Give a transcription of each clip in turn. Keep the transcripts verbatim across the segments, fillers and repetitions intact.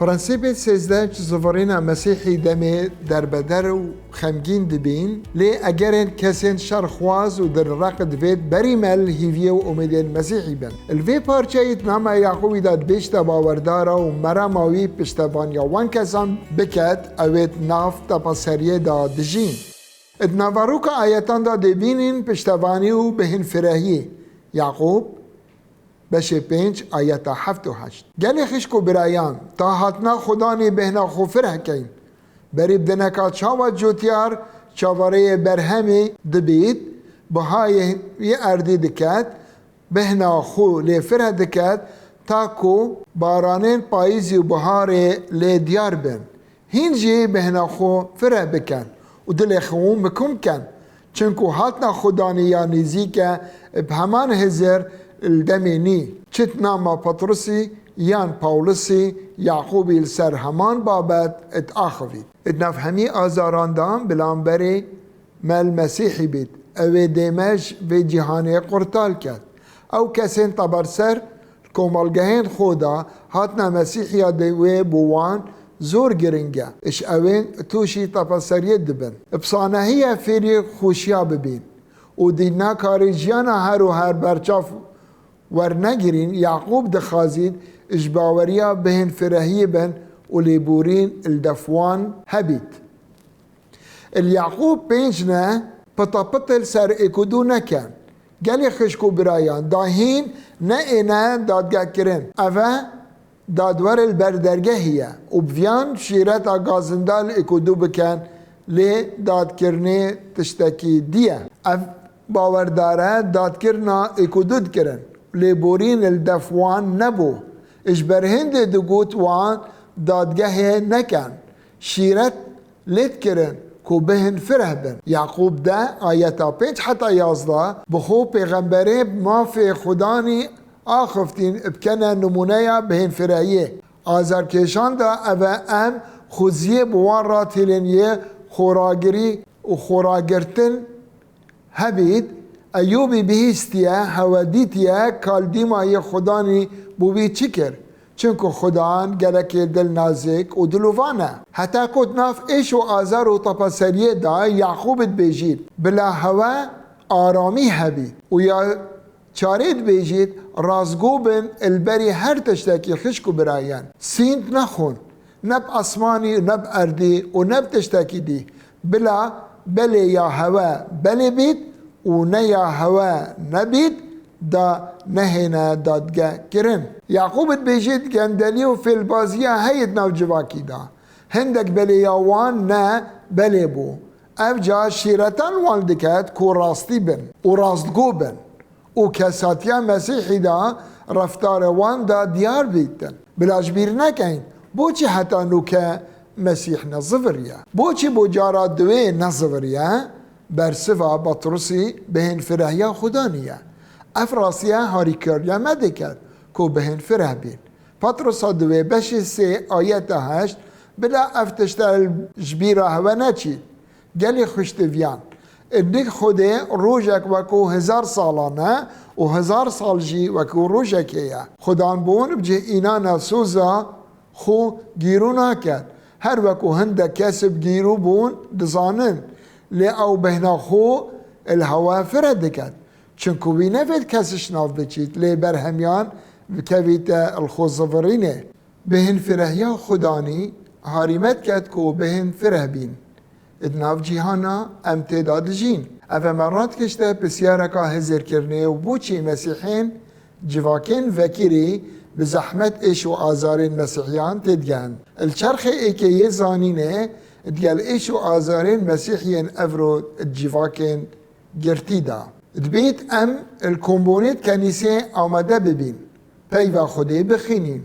Prensîpê sêzdeh ji zivirîna Mesîhî demê derbeder û xemgîn dibîn, lê egerên kesên şerxwaz û dilreq divêt berî me li hîviyê û umêdên Mesîhî bin. Li vê parçeyê di nama Yaqûbî de dibê ji te bawerdara û merema wî piştevaniya wan kesan biket, ew ê di nav tepeseriyê de dijîn. Di naveroka ayetan de dê bînin piştevanî û bêhnfirehiyê. Yaqûb, beşê pênc, ayeta heft û heşt. Gelê xişk û birayan, ta hatina Xudanê bêhna xwe fireh keyn. Berî bi dineka çawa cotyar çaverêyê berhemê dibît, bihayê wî erdî diket, bêhna xwe lê fireh diket, ta ku baranên payîzî û biharê lê diyar bin. Hîn jî bêhna xwe fireh bikin û dilê xwe mikum kin. Çinku hatina Xudanê ya nêzîk e, bi heman hizir li demê nî. Çi di nama Petrusî yan Pawlusî, Yaqûbî li ser heman babet diaxivît. Di nav hemî azaran de bilamberê me li Mesîhî bît. Ew ê dê me ji vê cîhanê qurtal ket. Ew kesên teberser li komelgehên xwe de hatina Mesîhiya dê wê bo wan zor giring e. Ji ewên tûşî tepeseriyê dibin. Bi sanehiya fêrî xweşiya bibîn û dî nakarî jiyana her û her berçav wernegirîn, Yaqûb dixwazît ji baweriya bêhnfirehiyê bin û lêborîn li def wan hebît. Li Yaqûb pênc ne, pitapit li ser êk û du nekin. Gelê xişk û birayan, da hîn ne êne dadgekirin. Ev e dadwer li ber dergehî ye û bi viyan şîreta gazinda li êk û du bikin, lê dadkirinê tiştekî dî ye. Ev bawerdar e dadkirina êk û du dikirin. Lêborîn li def wan nebû. Ji ber hindê digot wan dadgehê nekin. Şîret lê dikirin ku bêhnfireh bin. Yaqûb deh ayeta pênc heta yazdeh, bi xwe pêxemberê bi mafê Xudanî axiftîn bikene nimûneya bêhnfirehiyê. Azarkêşan de ev e em xweziyê bi wan re têlên yê xoragirî û xoragirtin hebît, Eyûbî bihîstiye, hewe dîtiye, kaldîmayê Xudanî bo wî çi kir? Çinku Xudan gelekê dil nazik û dilovan e. Heta ku di nav êş û azar û tepeseriyê de Yaqûb dibêjît, bila hewe aramî hebît û ya çarê dibêjît, rastgo bin li berî her tiştekî xişk û birayan. Sînd nexwin. Ne bi esmanî, ne bi erdî û ne bi tiştekî dî. Bila belê ya hewe belê bît û ne ya hewe nebît, da nehêne dadge kirin. Yaqûb dibêjît, gendelî û fêlbaziya heye di nav civakî de. Hindek belê ya wan ne belê bû. Ev ca şîretan wan diket ku rastî bin û rastgo bin. û kesatiya Mesîhî de reftarê wan de diyar bîtin. Bila ji bîr nekeyn, boçî heta nûke Mesîh neziviriye? Boçî bo cara duwê neziviriye? Bersiva Petrusî bêhnfirehiya Xudanî ye. Ev rastiya harîkariya me diket ku bêhnfireh bîn. Petrusa duwê beşê sê ayeta heşt, bila ev tişte ji bîra hewe neçît. Gelî xwiştiviyan. Nik Xwedê rojek wekû hezar salan e û hezar sal jî wekû rojekê ye. Xudan bûn bi cih înana soza xwe gîrû naket. Her wekû hindek kes bi gîrû bûn dizanin. Lê ew bêhna xwe li hewe fire diket. Çinku wî nevêt kes ji nav biçît, lê berhemiyan bikevîte li xwe zivirînê. Bêhnfirehiya Xudanî harî me diket ku bêhnfireh bîn. Di nav cîhana em tê de dijîn. Ev e me radikişte pisyareka hizirkirinê û boçî Mesîhên civakên vekirî bi zehmet êş û azarên Mesîhiyan têdigehin. Li çerxê êkê yê zanînê digel êş û azarên Mesîhiyên evro di civakên girtî de. Dibêt em li kombûnê di kenîsê amade bibîn, peyva Xwedê bixwînîn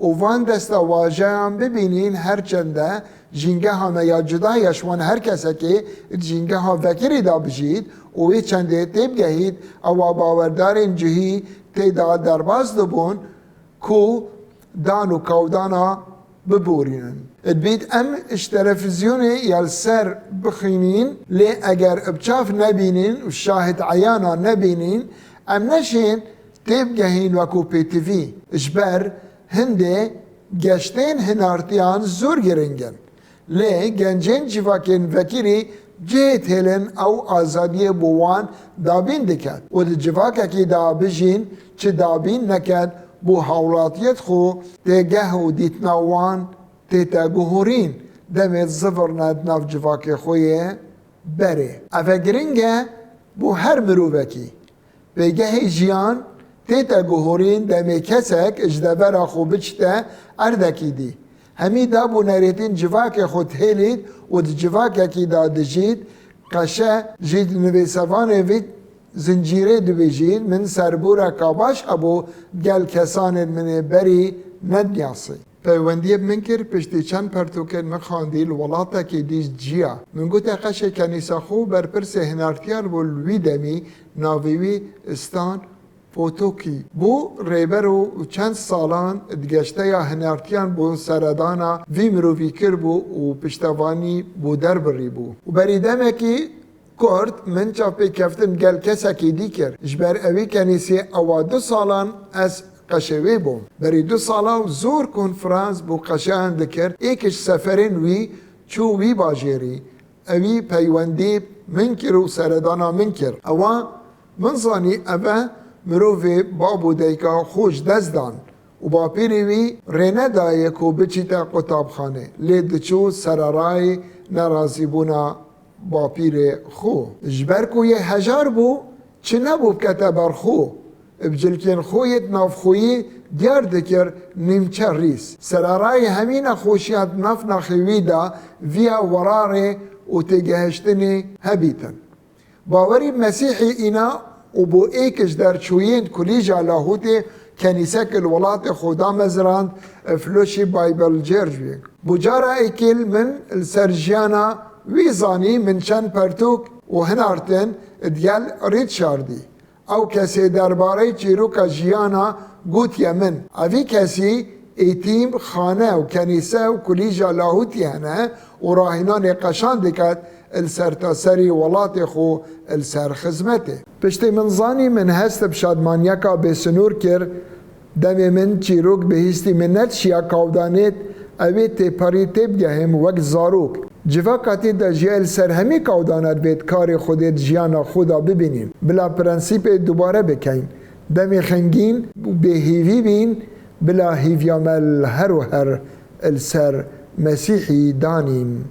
û van desta wajeyan bibînîn, her çende jîngeha me ya cuda ye, ji wan her kesekê di jîngeha vekirî de bijît û wê çendê têbigehît, ewa bawerdarên cihî tê de derbas dibûn ku dan û kawdana biborînin. Dibêt em ji televîzyonê ya li ser bixwînîn, lê eger bi çav nebînin û şahid eyana nebînin, em neşên têbigehîn wekû pêtivî. Ji ber hindê Geştên hinartiyan zor giring in. Lê gencên civakên vekirî cihê têlin ew azadiyê bo wan dabîn diket û di civakekî de bijîn çi dabîn neket bo hawlatiyêt xwe têgeh û dîtina wan tête guhorîn demê zivirne di nav civakê xwe yê berê. Ev e giring e bo her mirovekî. Pêgehê jiyan tête guhorîn demê kesek ji devera xwe biçite erdekî dî. Hemî dab û nerêtên civakê xwe dihêlît û di civakekî de dijît, qeşe jî di nivîsevanê vî zincîrê dibêjît, min serbûreka baş hebû gel kesanên min ê berî nedinasî. Peywendiyê min kir, piştî çend pertûkên min xwendî li welatekî dî ciya. Min gote qeşê kenîsa xwe û berpirsê hinartiyan bû li wî demî navê wî Stan Potokî bû. Rêber û çend salan di geşteya hinartiyan bo seredana vî mirovî kiribû û piştevanî bo derbirî bû. Û berî demekî kurt min çavpêkeftin gel kesekî dî kir. Ji ber ewî kenîsê ewa du salan ez qeşê wê bûm. Berî du sala û zor konferans bo qeşeyan dikir, êk ji seferên wî çû wî bajêrî. Ewî peywendî min kir û seredana min kir. Ewa min zanî ev e mirovê bab û dayika xwe ji dest dan û bapîrê wî rê nedaye ku biçîte qutabxanê, lê diçû sererayê nerazîbûna bapîrê xwe. Ji ber ku yê hejar bû, çi nebû bikete ber xwe. Bi cilkên xwe yê navxweyî diyar dikir nîmçe rîs. Sererayê hemî nexweşiya di nav naxê wî de viya werarê û têgehiştinê hebîtin. Bawerî Mesîhî îna û bo êk ji derçûyên Kulîja Lahûtê kenîsek li welatê xwe damezrand, Flushing Bible Church. Bo cara êkê min li ser jiyana wî zanî, min çend pertûk û hinartin digel Richardî. Ew kesê derbareyê çîroka jiyana gotiye min, evî kesî êtîm xane û kenîse û kulîja lahûtî hene û rahînanê qeşan diket li sertaserî welatê xwe li ser xizmetê. Piştî min zanî, min hest bi şadmaniyeka bêsinûr kir. Demê min çîrok bihîstî, min nedişiya kawdanêt ew ê têparî têbigehim wek zarok. Civaka tê de jiyayê li ser hemî kawdana divêt karê Xwedê di jiyana xwe de bibînîn. Bila prensîpê dubare bikeyn. Demê xengîn û bêhîvî bîn, bila hîviya me li her û her li ser Mesîhî danîn.